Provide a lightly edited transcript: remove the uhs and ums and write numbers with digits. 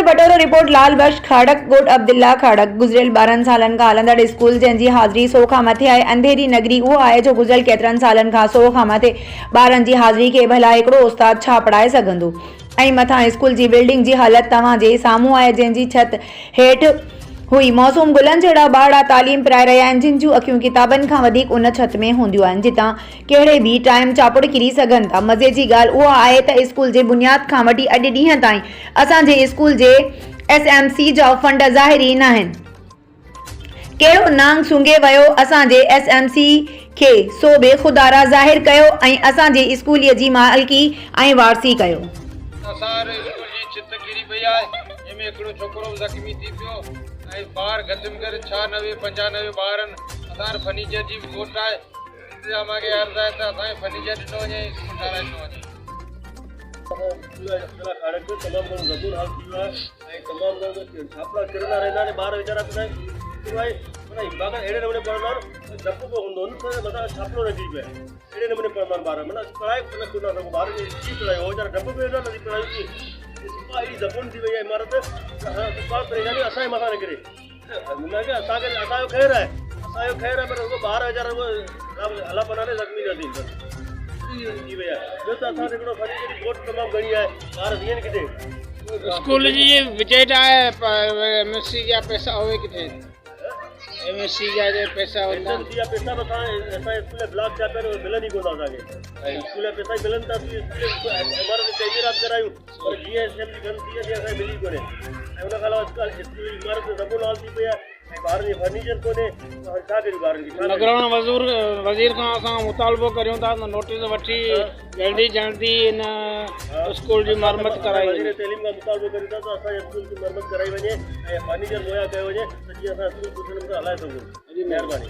پٽورو، report, لال بخش کاڙڪ، ڳوٺ عبدالله کاڙڪ، گذريل 12 سالن کان هلندڙ اسڪول جنهن جي حاضري سئو کان مٿي آهي، انڌيري نگري اهو آهي جو گذريل ڪيترن سالن کان سئو کان مٿي ٻارن جي حاضري کي ڀلا هڪڙو استاد ڇا پڙهائي سگهندو ۽ مٿان اسڪول جي بلڊنگ جي حالت توهان جي سامهون آهي جنهن جي ڇت هيٺ هئي معصوم گلن جهڙا ٻارڙا تعليم پرائي رهيا آهن جن جون اکيون ڪتابن کان وڌيڪ ان ڇت ۾ هونديون آهن جتان ڪهڙي به ٽائيم چاپڙ ڪري سگهن ٿا. مزي جي ڳالهه اها آهي ته اسڪول جي بنياد کان وٺي اڄ ڏينهن تائين اسان جي اسڪول جي ايس ايم سي جا فنڊ ظاهر ئي ناهن. ڪهڙو نانگ سونگهي ويو اسان جي ايس ايم سي کي سو به خدارا ظاهر ڪيو ۽ اسان جي اسڪولي جي مالڪي ۽ وارثي ڪيو. اسان واري اسڪول جي ڇت ڪري پئي آهي جنهن ۾ هڪڙو ڇوڪرو به زخمي ٿي پيو ۽ ٻار گهٽ ۾ گهٽ 96 95 ٻار آهن اسان وٽ فرنيچر جي به کوٽ آهي انتظاميا کي عرض آهي ته اسان کي فرنيچر ڏنو وڃي ۽ اسڪول ٺهرائي ڏنو وڃي. اسڪول جا کاڙڪ تمام گهڻو زبون حال ٿي ويو آهي ۽ تمام گهڻو ڇاپڙا ڪرندا رهندا آهن ٻار ويچارا ته سائين آهي معنيٰ باقاعده اهڙي نموني پڙهندا آهن ڊپ پيو هوندو هن ته مٿان ڇاپڙو نه ڪري پئي اهڙي نموني پڙهندا آهن ٻار معنيٰ پڙهائي نه ڪندا سگهون ٻار کي ڪيئن پڙهايو هو ويچارا ڊپ پيو هوندو آهن پڙهايون ڪيئن صفا اهڙي زبون ٿي وئي آهي عمارت ته پريشاني اسان جي مٿان نه ڪري نه ڪي اسان کي اسان جو خير آهي اسان جو خير آهي پر رڳو ٻار ويچارا رڳو الله پناهه ڏي زخمي نه ٿين بس ٿي وئي آهي ٻيو ته اسان وٽ هڪڙو فرنيچر جي کوٽ تمام گهڻي آهي ٻار ويهن ڪٿي. اسڪول جي بجيٽ آهي پر ايم ايس سي جا پئسا اهي ڪٿي ايم ايس سي جا جي پئسا هوندا ايم ايس سي جا پئسا به اسان اسان اسڪول جا بلاڪ ٿيا پيا آهن اهي ملن ئي ڪونه ٿا اسان کي اسڪول جا پئسا ئي ملن ٿا اسڪول عمارت تعميرات ڪرايون پر جيئن اسيمبلي بند ٿي ويندي اسان کي ملي ڪونهي ۽ ان کان علاوه اسڪول جي عمارت ۾ زبون حال ٿي پئي آهي ۽ ٻارن جي فرنيچر ڪونهي ته هاڻي ڇا ڪريون ٻارن کي ڇا ڪريون. نگران وزير کان اسان مطالبو ڪريون ٿا ته نوٽيس وٺي جلدي جلدي ان اسڪول جي مرمت ڪرائي وڃي. وزير تعليم کان مطالبو ڪريون ٿا ته اسان جي اسڪول جي مرمت ڪرائي وڃي ۽ فرنيچر مهيا ڪيو وڃي ته جيئن اسان اسڪول سٺي نموني سان هلائي سگهون. مهرباني.